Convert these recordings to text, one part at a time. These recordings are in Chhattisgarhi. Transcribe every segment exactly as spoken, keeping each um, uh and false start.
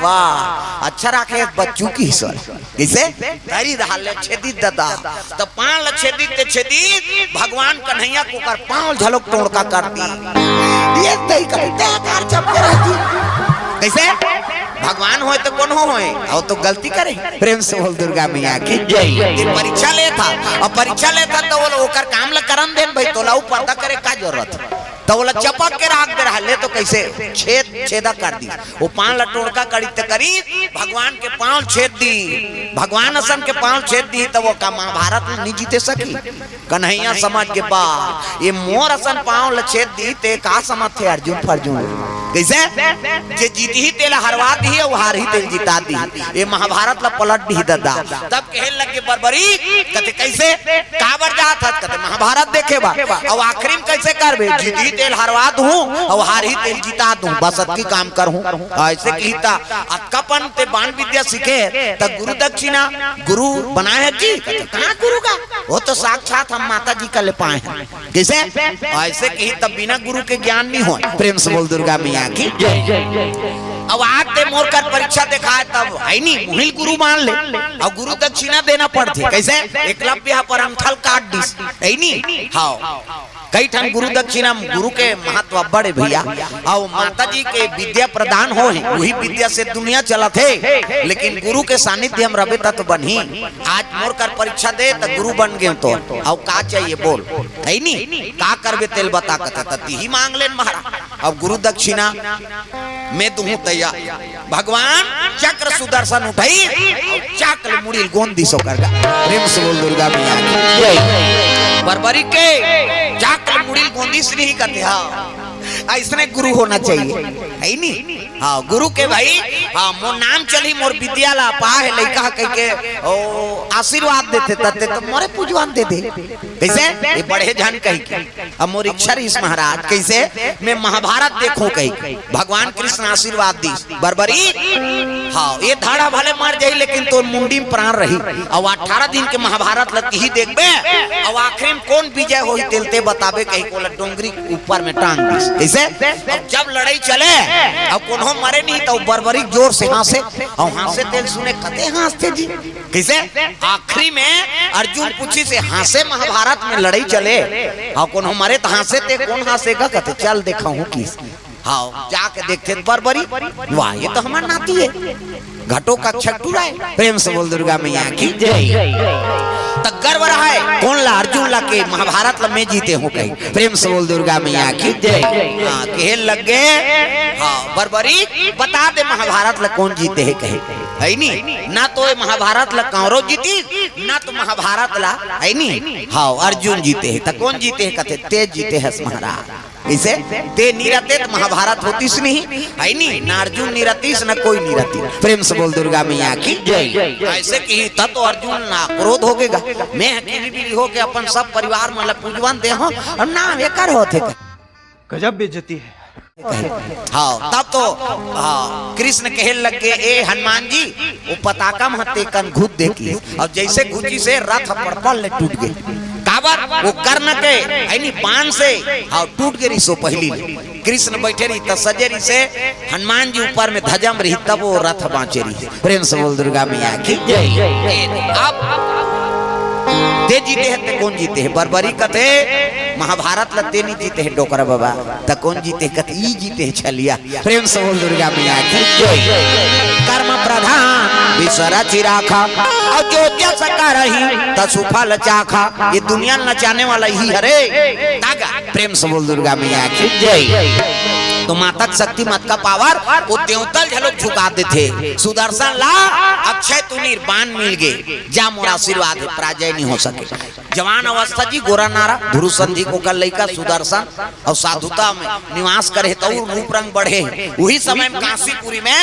वाह, अच्छा राखे बच्चू की ईश्वर। कइसे? धरी रहा ले छेदी ददा। त पांव ल छेदी ते छेदी, भगवान कन्हैया के ओकर पांव झलोक टोड़का कर दी। ये तई कभी तय कर चपके रहती। कइसे? भगवान होय त कोनो होय, अउ तो गलती करे। प्रेम से बोल दुर्गा मैया की जय। ये परीक्षा लेत हा, अउ परीक्षा लेत हा त वो ओकर काम ल करन देन भाई, तोला ऊ पर्दा करे का जरूरत हे? त ओला चपक के राख दे रहा ले, तो कइसे छेद, छेदा कर दी। वो पांव ल टोड़का करी त करी, भगवान के पांव छेद दी, भगवान असन के पांव छेद दी, त वो का महाभारत ल नहीं जीते सकी? कन्हैया समझ के बा, ये मोर असन पांव ल छेद दी, ते का समझ थे अर्जुन फर्जुन? कइसे? जे जीतही तेला हरवा दी, अउ हारही तेल जिता दी। ये महाभारत ल पलट दी ददा। तब कहे लगे बरबरी, कथे कइसे? काबर जात हस? कथे महाभारत देखे बर। अउ आखिरी में कइसे करबे? जीतही तेल हरवा दूं, अउ हारही तेल जिता दूं, बस अतकी काम करहूं। अइसे किही त अतका पन ते बाण विद्या सीखे, त गुरु दक्षिणा, गुरु बनाए हे जी? कथे कहां गुरु का? वो तो साक्षात हम माता जी का ले पाए हैं। कइसे? अइसे किही त बिना गुरु के ज्ञान नहीं होय। प्रेम से बोल दुर्गा मैया की जय। अब आज ते मोर कर परीक्षा देखाय तब हे नी, मुहिल गुरु मान ले, अउ गुरु दक्षिणा देना पड़थे। कइसे? एकलव्य हा पर अंगठा ल काट दिस, हे नी? हाव। कई ठन गुरु दक्षिणा, गुरु के महत्व बड़े भैया। अउ माता जी के विद्या प्रदान होय हे, उही विद्या से दुनिया चलत हे, लेकिन गुरु के सानिध्य म रबे त तो बनही। आज मोर कर परीक्षा दे त गुरु बन गेंव तो अउ का चाहिए बोल, हे नी? का करबे तेल बता, कथे त तिही मांग लेन महाराज। अब गुरु दक्षिणा मैं दुहूं तैयार। भगवान चक्र सुदर्शन उठई, अउ चक्र मुड़ी ल गोंद दिस ओकर गा। प्रेम से बोल दुर्गा मैया की जय। बरबरी के चक्र मुड़ी ल गोंदिस नहीं कथे, हां, अइसने गुरु होना चाहिए, हे नी? हां, गुरु के भाई, हां, मोर नाम चलही, मोर विद्या ला पा हे लइका कहिके, ओ, आशीर्वाद देथे, त ते तो मोरे पूजवान दे दे। कइसे? ये बड़े झन कहिके। अब मोर इच्छा रहिस महाराज, कइसे? मैं महाभारत देखहूं कहिके। भगवान कृष्ण आशीर्वाद दिस। बरबरी, हां, ये धाड़ा भले मर जाही, लेकिन तोर मुंडी म प्राण रही। अउ अठारह दिन के महाभारत ल तिही देखबे, अउ आखिरी म कोन विजय होही तेल ते बताबे कहिके ओला डोंगरी ऊपर में टांग दिस। कइसे? अब जब लड़ई चले, अउ कोनो मरे नहीं, त बरबरी जोर से हांसे, अउ हांसे तेल सुने कते हांसथे जी। कइसे? आखिरी में अर्जुन पूछिस, हांसे महाभारत में लड़ई चले, अउ कोनो मरे त हांसे ते कोन हांसे गा कथे, चल देखहूं किस। हां, जाके देखथे त बरबरी, वाह, ये तो हमर नाती हे, घटोत्कच टुरा हे। प्रेम से बोल दुर्गा मैया की जय। त गर्व रहा हे, कोन ला, अर्जुन ला के महाभारत ला मैं जीते हूं कही। प्रेम से बोल दुर्गा मैया की जय। हां, कहे लगे, हां, बरबरी बता दे महाभारत ला कोन जीते हे कहे, हे नी? ना तो ये महाभारत ला कौरव जीतिस, ना तो महाभारत ला, हे नी? हां, अर्जुन जीते हे, त कोन जीते हे कथे, ते जीते हस महाराज। कइसे? ते नी रहते त महाभारत होतिस नहीं, हे नी? ना अर्जुन नी रहतिस, ना कोई नी रहतिस। प्रेम से बोल दुर्गा मैया की जय। अइसे किही त तो अर्जुन ला क्रोध होगे गा, मैं किरी बिरी होके अपन सब परिवार मन ला पूजवन दे हंव, अउ नाम एकर होथे। गजब बेइज्जती हे। हां, तब तो, हां, कृष्ण कहे लगे, ए हनुमान जी, वो पताका म तेकन घुस दे किस, अउ जइसे घुसिस हे रथ पड़पड़ ले टूट गे। काबर? वो कर्ण के, हे नी, बाण से, हां, टूट गे रहिस वो पहिली ले। कृष्ण बइठे रहिस त सजे रहिस हे, हनुमान जी ऊपर में ध्वजा म रहिस, तब वो रथ बांचे रहिस। प्रेम से बोल दुर्गा मैया की जय। अब ते जीते हे, ते कोन जीते हे? बरबरी कथे, महाभारत ल ते नी जीते हे डोकरा बाबा, त कोन जीते हे? कथे, ई जीते हे छलिया। प्रेम से बोल दुर्गा मैया की जय। कर्म प्रधान विश्व रचि राखा, अउ जो जस करही तसु फल चाखा। ये दुनिया ल नचाने वाला इही हरे। तागा, प्रेम से बोल दुर्गा मैया की जय। तो माता के शक्ति, माता का पावर, वो देवता ल घलो झुका देथे। सुदर्शन ला अक्षय तुनीर बाण मिल गे, जा मोर आशीर्वाद हे, पराजय नहीं हो सके। जवान अवस्था जी, गोरा नारा, ध्रुव संधि के ओकर लइका सुदर्शन, अउ साधुता में निवास करे हे, त अउ रूप रंग बढ़े हे। उही समय में कांसीपुरी में,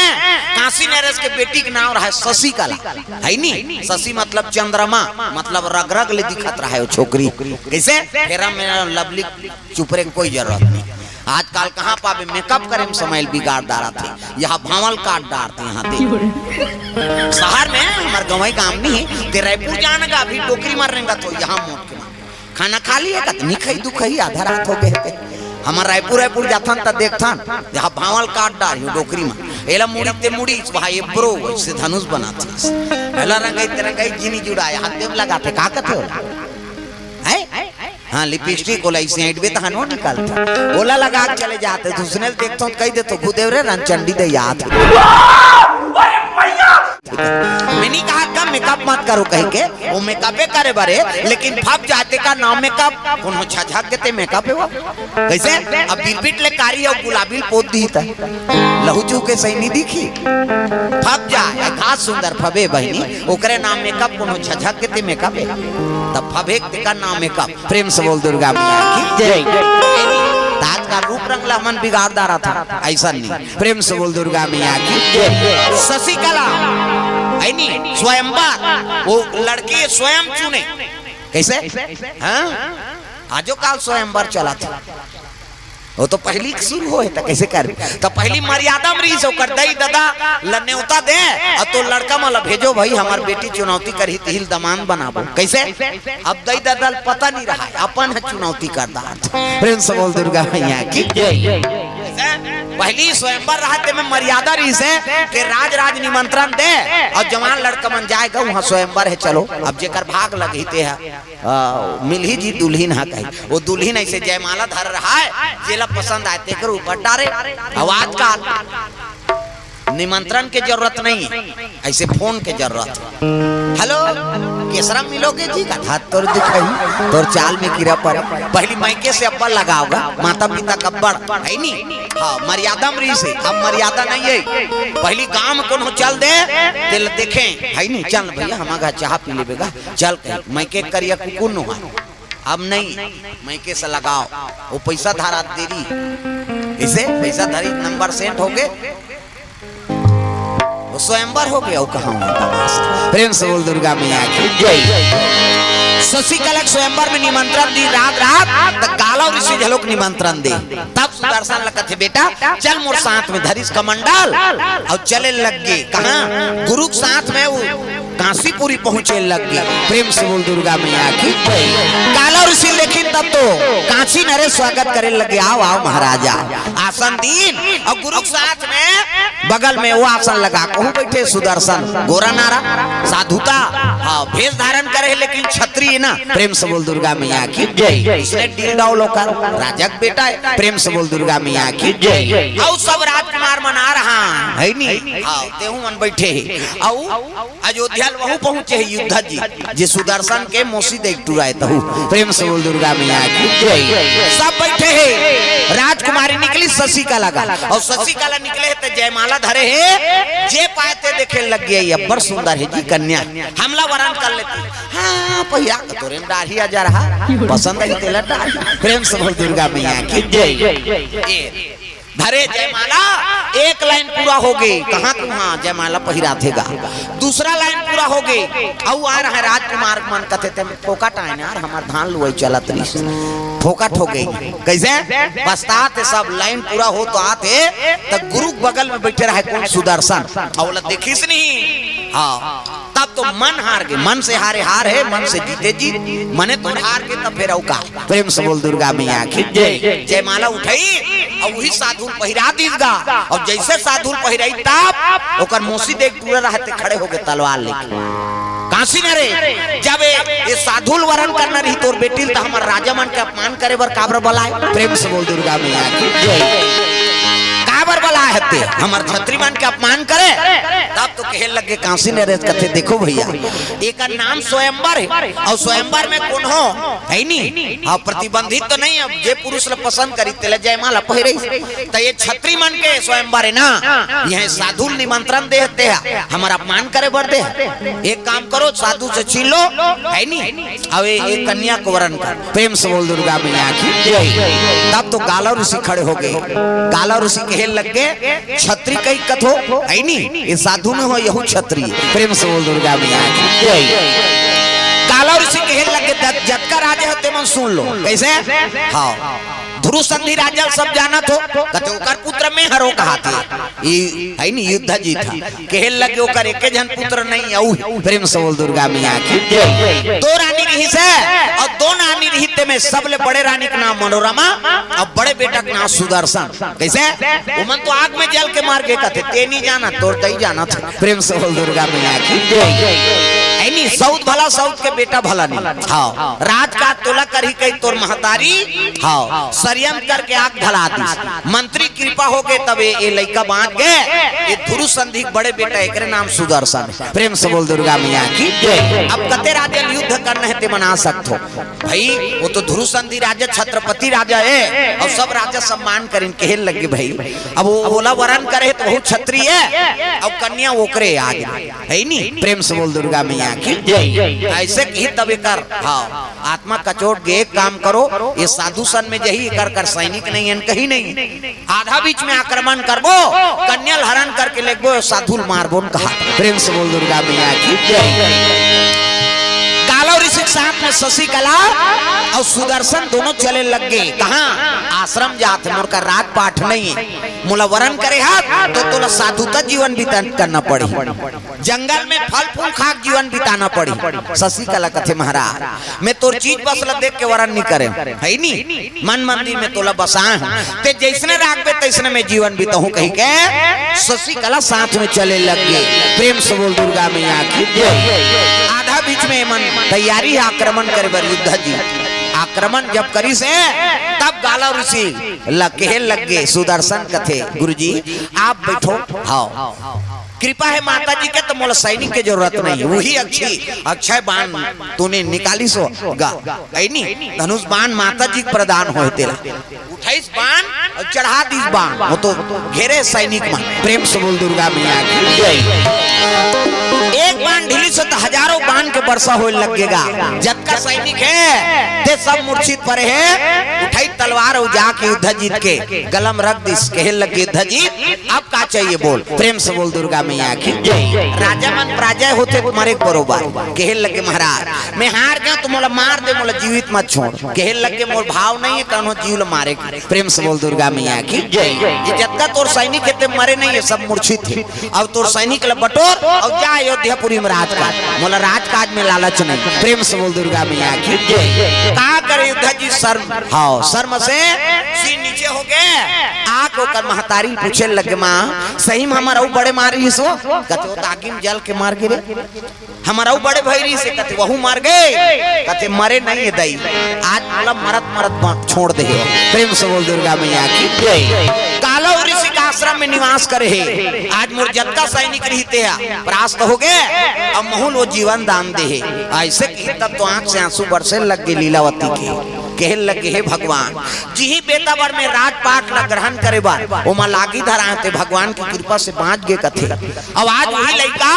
कांसी नरेश के बेटी के नाम रहे शशिकला, हे नी? शशि मतलब चंद्रमा, मतलब रग रग ले दिखत रहे वो छोकरी। कइसे? फेरा में लवली चुपरे के कोई जरूरत नहीं। आजकल कहां पाबे, मेकअप करे में समय ल बिगाड़ डारत हे। यहां भांवल काट डारथे यहां दे। शहर में हमर गंवई गांव नहीं हे, ते रायपुर जान गा, अभी डोकरी मार रेंगत हो, यहां मोट के मार। खाना खा लिहे कथे, नी खई, दू खई, आधा रात होगे हे। हमर रायपुर, रायपुर जाथन त देखथन, यहां भांवल काट डारही डोकरी मार। एला मुड़ी ते मुड़ी, वहाँ एब्रो, ऐसे धनुष बनाथे। एला रंगई ते रंगई, जिनी जुड़ाए, हाथ में लगाथे, का कथे ओला? हैं? हाँ, लिपस्टिक ओला ऐसे ऐंठबे त हनो निकालथे। ओला लगा के चले जाथे, दूसरे ल देखथों त कहि देथों, "गुदेव रे, रंचंडी दे याद।" मैं नहीं कहा का मेकअप मत करो कहि के, वो मेकअपे करे बरे, लेकिन फब जाथे का नाम मेकअप, कोनो झझक के ते मेकअप हे वो। कइसे? अब बिरबिट ले कारी अउ गुलाबी ल पोत दिही त लहू चूके सही नहीं दिखी। फब जा, ए घास सुंदर फबे बहिनी, ओकरे नाम मेकअप, कोनो झझक के ते मेकअप हे। तब फबे तेकर नाम मेकअप। प्रेम से बोल दुर्गा मैया की जय। त आज का रूप रंग ला हमन बिगाड़ डारथन, ऐसा नहीं। प्रेम से बोल दुर्गा मैया की जय। शशिकला, है नी, स्वयंवर, वो लड़की स्वयं चुने। कइसे? हाँ? आजो काल स्वयंवर चलथे। वो तो पहिली के शुरू होय हे, त कइसे करबे? त पहिली मर्यादा म रहिस, ओकर दई ददा ल नेवता दे, अउ तो लड़का मन ल भेजो भई, हमर बेटी चुनौती करही, तिही ल दमांद बनाबो। कइसे? अब दई ददा ल पता नहीं रहा, अपन ह चुनौती कर डारथे। प्रेम से बोल दुर्गा मैया की जय। कइसे? पहिली स्वयंवर रहा, तेमे मर्यादा रहिस हे कि राज राज निमंत्रण दे, अउ जवान लड़का मन जाय गा, वहाँ स्वयंवर हे, चलो, अब जेकर भाग लगही ते ह। आ, मिलही जी दुल्हिन हा कही। वो दुल्हिन ऐसे जयमाला धर रहा है, जेला पसंद आए तेकर ऊपर डारे। आवाज का निमंत्रण के जरूरत नहीं है, ऐसे फोन के जरूरत है। "हेलो, केसरा मिलोगे जी?" का हाथ तोर दिखाई, तोर चाल में कीरा पर। पहली मायके से अब्बा लगाओगा, माता पिता का बड़ है नी। हाँ, मर्यादा में रही से, अब मर्यादा नहीं है। पहली गांव में कोनो चल दे, तेल देखें, है नी, चल भैया, हमारा घर चाह पी लेबेगा। चल कही, मायके करिया कुकुर नो है। अब नहीं, मायके से लगाओ, वो पैसा धारा देरी। इसे पैसा धरी, नंबर सेंट हो गए, वो स्वयंवर हो गया, वो कहाँ हुआ तमाशा? प्रेम से बोल दुर्गा मैया की जय। शशिकला के स्वयंवर में निमंत्रण दी रात रात, त गालव ऋषि झलोक निमंत्रण दे। तब सुदर्शन ल कथे, "बेटा, चल मोर साथ में।" धरिस कमंडल अउ चले लग गे। कहाँ? गुरु के साथ में वो कांसीपुरी पहुंचे लग गे। प्रेम से बोल दुर्गा मैया की जय। गालव ऋषि ल देखिन तब तो कांसी नरेश स्वागत करे लग गे, "आओ, आओ महाराजा।" आसन दीन अउ गुरु के साथ में बगल में वो आसन लगा, कहूँ बैठे सुदर्शन, गोरा नारा, साधुता, हाँ, भेष धारण करे, लेकिन क्षत्रिय ना। प्रेम से बोल दुर्गा मैया की जय। उसने डील डाउल होकर राजा के बेटा है। प्रेम से बोल दुर्गा मैया की जय। अउ सब राजकुमार मन आ रहा है नी, हाँ, तेहू मन बैठे है। अउ अयोध्या ल वहू पहुंचे है युद्ध जी, जे सुदर्शन के मौसी देख टुराए तहू। प्रेम से बोल दुर्गा मैया की जय। सब बैठे है, राजकुमारी निकली शशिकला गा, अउ शशिकला निकले है त जयमाला धरे है, जे पाए ते देखे लग गए, "अब्बड़ सुंदर है जी कन्या, हमला वरण कर लेती।" हाँ, पहिया के तोरे में डाढ़ी आ जा रहा, पसंद है तेला डाढ़ी। प्रेम से बोल दुर्गा मैया की जय। ए, धरे जयमाला, एक लाइन पूरा हो गई, कहाँ तू हाँ जयमाला पहिराथे गा। दूसरा लाइन पूरा हो गई, अउ आ रहा है राजकुमार मन कथे ते फोकट आए ना, हमार धान लुआई चलत रही, फोकट हो गई। कैसे? पछतात सब, लाइन पूरा हो तो आते, त गुरु बगल में बैठे रहे कौन? सुदर्शन। अउ ओला देखिस नहीं। हाँ, तब तो मन हार गे, मन से हारे हार है, मन से जीते जीत, मने तो हार गे, तब फिर अउ का? प्रेम से बोल दुर्गा मैया की जय। जयमाला उठाई अउ वही साधु ल पहिरा दीस गा। अउ जैसे साधु ल पहिराई तब ओकर मौसी देख टूरा रहते खड़े हो गए तलवार लेके। कांसी नरेश, जब ये, ये साधु ल वरण करना रही तोर बेटी ल, त हमर राजा मन के अपमान करे बर काबर बलाए? प्रेम से बोल दुर्गा मैया की जय। काबर बलाए हते? हमर छत्री मन के अपमान करे? तब तो कहे लगे कांसी नरेश कथे, "देखो भैया, एकर नाम स्वयंवर है, अउ स्वयंवर में कोनो है नी, हाँ, प्रतिबंधित तो नहीं, अब जे पुरुष ल पसंद करी तेला जयमाला पहिरई, त ये छत्री मन के स्वयंवर है ना, यह साधु ल निमंत्रण दे हते हैं, हमर अपमान करे बर दे है। एक काम करो, साधु से छीन लो, है नी, अब ये, ये कन्या को वरण कर।" प्रेम से बोल दुर्गा मैया की जय। तब तो गालव ऋषि खड़े हो गए। गालव ऋषि कहे लग गए, "छत्री कही कथो, है नी? ये साधु में हो, यहू छत्री।" प्रेम से बोल दुर्गा मैया की जय। गालव ऋषि कहे लग गए, "जत-, जतका राजे हो, ते मन सुन लो।" कैसे? हाँ। ध्रुव संधि राजा सब जानत हो, कथे ओकर पुत्र में हरो कहाथे। ई है नी युद्ध जीत ह। कहे लगे ओकर एके झन पुत्र नहीं, अउ प्रेम से बोल दुर्गा मैया की जय। दो रानी रहिस हे, अउ दो रानी रहिस तेमे सबले बड़े रानी के नाम मनोरमा, अउ बड़े बेटा के नाम सुदर्शन। कइसे? ओमन तो आग में जल के मर गे कथे, ते नहीं जानत, तोर दई जानत। प्रेम से बोल दुर्गा मैया की जय। ऐनी सऊत भला, सऊत के बेटा भला नहीं। हाँ, राजकाज तोला करही कही तोर महतारी। हाँ, षड्यंत्र करके आग धला दिस। मंत्री कृपा हो गे तब ए, ए लइका बाँच गे। ए ध्रुव संधि के बड़े बेटा, एकरे नाम सुदर्शन हे। प्रेम से बोल दुर्गा मैया की जय। अब कते राजा युद्ध करना हे ते मना सकत हो। भाई, वो तो ध्रुव संधि राजा छत्रपति राजा हे, अउ सब राजा सम्मान करिन, कहे लगे भाई, अब वो ओला वरण करे हे तो बहुत क्षत्रिय हे, अउ कन्या ओकरे आगे, है नी? प्रेम से बोल दुर्गा मैया की जय। ऐसे कही तब एकर, हाँ, आत्मा कचोट गे, एक काम करो, ये साधु सन में जही, एकर कर सैनिक नहीं हे, कहीं नहीं। आधा बीच में आक्रमण करबो, कन्या ल हरण करके लेगबो, साधु ल मारबो न कहा। प्रेम से बोल दुर्गा मैया की जय। गालव ऋषि के साथ में शशिकला अउ सुदर्शन दोनों चले लग गे। कहाँ? आश्रम जात हे, मोर कर राजपाट नहीं हे। मोला वरण करे हस तो तोला साधुता जीवन बिता करना पड़ही। जंगल में फल फूल खा के जीवन बिताना पड़ही। शशिकला कथे महाराज, मैं तोर चीज बस ला देख के वरण नहीं करे, है नी? मन मंदिर में तोला बसाए हूँ, ते जैसने राखबे तैसने मैं जीवन बिताहूँ कही के शशिकला साथ में चले लग गे। प्रेम से बोल दुर्गा मैया की जय। आधा बीच में मन तैयारी हे आक्रमण करे बर युद्ध जीत। आक्रमण जब करिस हे तब गालव ऋषि ल कहे लग गे, सुदर्शन कथे गुरुजी आप बैठो। हाँ, कृपा हे माता जी के, तो मोला सैनिक के जरूरत नहीं हे, वही अक्षय, अक्षय बाण तूने निकालिस हो गा, है नी? धनुष बाण माता जी के प्रदान होय तेला। उठाइस बाण अउ चढ़ा दिस बाण, वो तो घेरे सैनिक मन। प्रेम से बोल दुर्गा मैया की जय। एक बाण ढिलिस त हजारों बाण के वर्षा होय लग गे गा। जतका सैनिक हे ते सब मूर्छित परे हे। उठाइस तलवार अउ जाके युद्ध जीत के गला म रख दिस, कहे लगे युद्ध जीत, अब का चाहिए बोल। प्रेम से बोल दुर्गा मैया की जय। राजा मन पराजय होथे मरे के बरोबर। कहे लगे महाराज, मैं हार गेंव त मोला मार दे, मोला जीवित मत छोड़। कहे लगे मोर भाव नहीं हे कौनो जीव ल मारे के। प्रेम से बोल दुर्गा मैया की जय। ये जतका तोर सैनिक हे ते मरे नहीं हे, सब मूर्छित हे। अब तोर सैनिक ल बटोर अउ जा अयोध्यापुरी में राजकाज। मोला राजकाज में लालच नहीं। प्रेम से बोल दुर्गा मैया की जय। का करे युद्ध जीत शर्म, हाँ, शर्म से सिर नीचे हो गे। आके ओकर महतारी पूछे लगे, माँ, सही में हमर अउ बड़े मार रहिस हो? कथे, वो त आगी में जल के मर गे रे। हमर अउ बड़े भाई रहिस हे, कथे, वहू मर गे। कथे, मरे नहीं हे दई, आज मोला मरत मरत ब-, छोड़ दे हे। प्रेम से बोल दुर्गा मैया की जय। गालव ऋषि के आश्रम में निवास करे हे। आज मोर जतका सैनिक रहिस हे परास्त हो गे, अब महू ल वो जीवन दान दे हे। ऐसे कही तब तो आंख से आंसू बरसे लग गे लीलावती के। कहे लगे, हे भगवान, जिही बेटा बर मैं राजपाट ला ग्रहण करे बर ओमा लागी धराए, ते भगवान की कृपा से बाँच गे कथे। अब आज वही लइका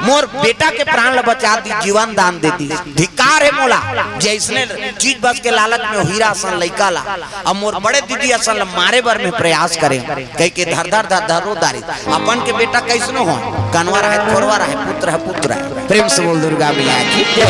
मोर बेटा के प्राण ला बचा दिस, जीवन दान दे दिस। धिक्कार हे मोला, जैसने चीज बस के लालच में हीरा असन लइका ला, अब मोर बड़े दीदी असन ला मारे बर मैं प्रयास करे, कहि के धर धर धर धर रो डारिस। अपन के बेटा कैसनो हो, कनवा रहे, खोरवा रहे, पुत्र हे, पुत्र हे। प्रेम से बोल दुर्गा मैया की।